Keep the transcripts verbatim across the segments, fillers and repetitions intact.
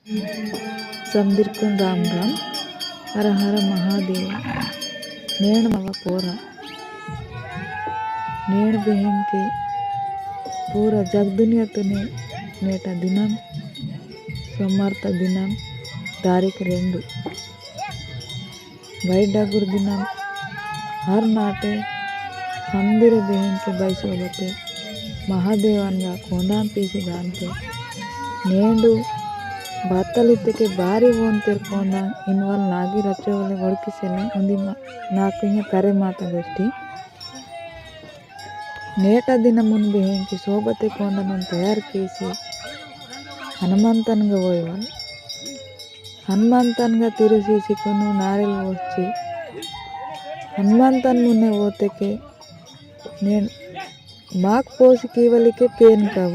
समदिरकुन राम राम। हर हर महादेव। नेंड मावा पोरा। नेंड बेहेंके पूरा जग दुनिया तुने नेटा दिनम, सोमवार ता दिनम, तारीख रेंडु। वाइट डागुर दिनम हर नाटे समदिर बेहेंके बैसोबते महादेवनगा कोंदान पीसी दानते। नेंडु बातल इत्तेके बारी वोंतेर कोंदान इनवल नागी रचोवले वड़किसेले उन्दी मा-, नाकु इंगे करे माता गोष्टी। नेटा दिनमुन बेहेंके सोबते कोंदमन तयार केसी हनुमंतनगा वोयवल। हनुमंतनगा तिरुसी सिकुनु नारिल वोच्ची हनुमंतन मुने वोतेके नेन माक पोसी कीवलिके पेनका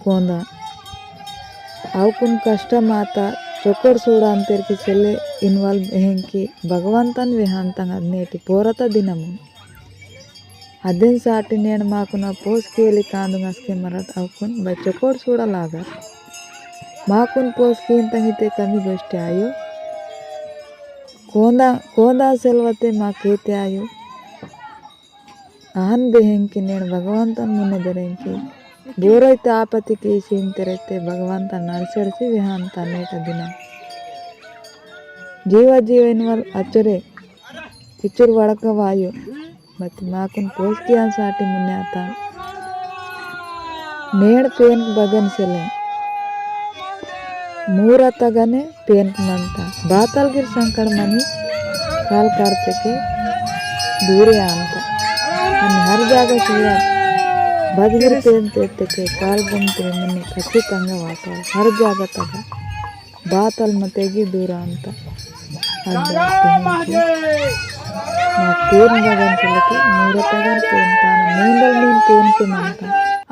कोंदा। अवकुन कष्ट माता चोकोड़ सूड़ा अंतेरकी सेले इनवल बेहेंके भगवंतन वेहांतंग अद नेटी पोरता दिनमुन। अदेन साटी नेंड माकुना पोस केली कांदुंग असके मरट अवकुन बै चोकोड़ सूड़ा लागर। माकुन पोस कींतंग इते कमी गोष्टी आयो। कोंदा, कोंदा सेलवते मा केते आयो। अहन बेहेंके नेंड भगवंतन मुने दरेंके। बोरैते आपति कीसी इंतेरैते भगवंतन नरसरसी वेहांतन नेटा दिना। जीवा जीवा इनवल अचरे। इचुर वड़का वायो। मत माकुन पोस्टियान साटी मुन्ने आता। नेड़ पेन बगन सेले। मूरा तगने पेन मंता। बातल गिर संकड़ मनी काल करतेके दूरे आंता। अनि हर जागा किया बदगिर पेन तेतेके काल बंते मुन्ने खच्चितंगा वाता। हर जागा तगा। बातल मतेगी दूर अंता। अंदर पेन के। ना पेन बगन चलके, मूरत अगर पेन ताना, मेंदल मेन पेन के मनता।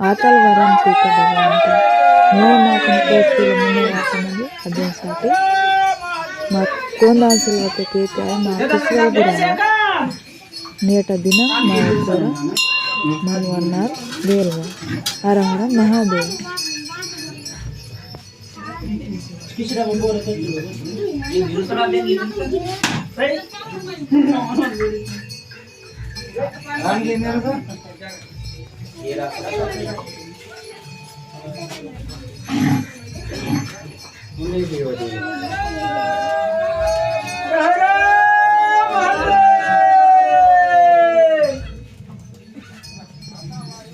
आतल वरन सीता भगवंता। मूर मातन पेन के मुन्ने वाता मगे, अदेन साटे। मा कोंदा सिलवते के त्याय, मा किसवा बिराया। नेटा दिना, मा कोरा, मनवरनार, देलवा। हर हर महादेव।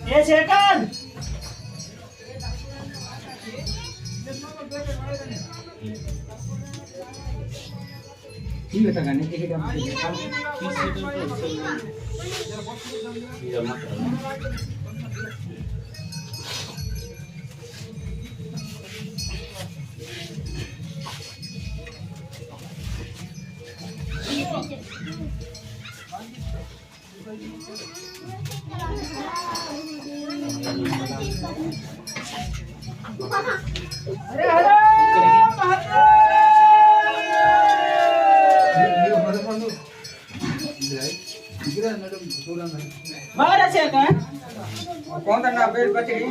ये सेकंड। महाराज है का? कौन था ना पेट बच गई?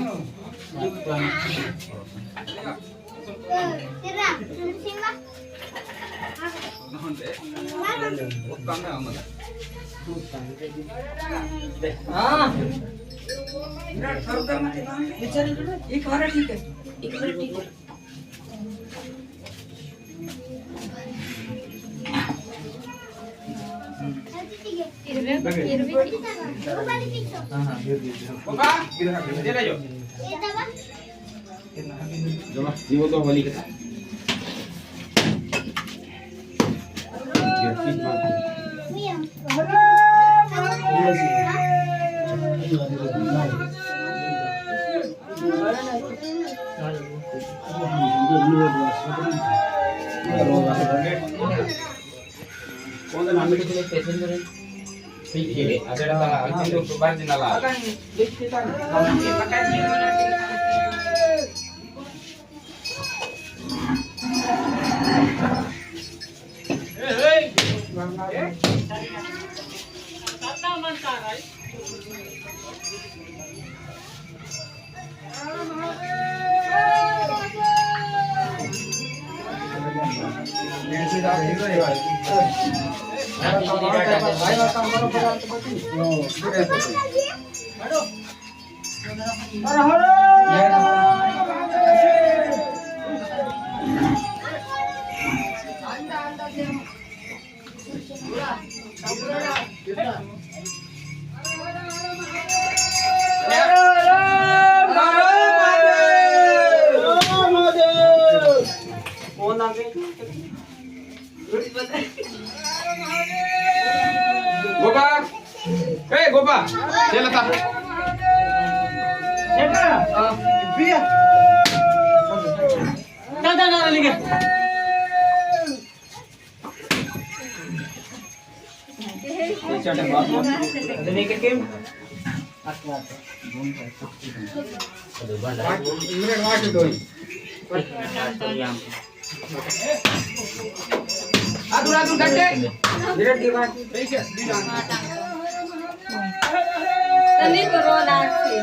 हाँ। एक बार ठीक है, एक बार ठीक है। हाँ, हाँ, दे दीजिए। पापा, इधर आ जाओ। ये वो तो होली का था। गोपा, ए गोपा, चलता। चल, चल, चल, लेके। आतुर, आतुर, कट्टे। तनी को रोल आसी।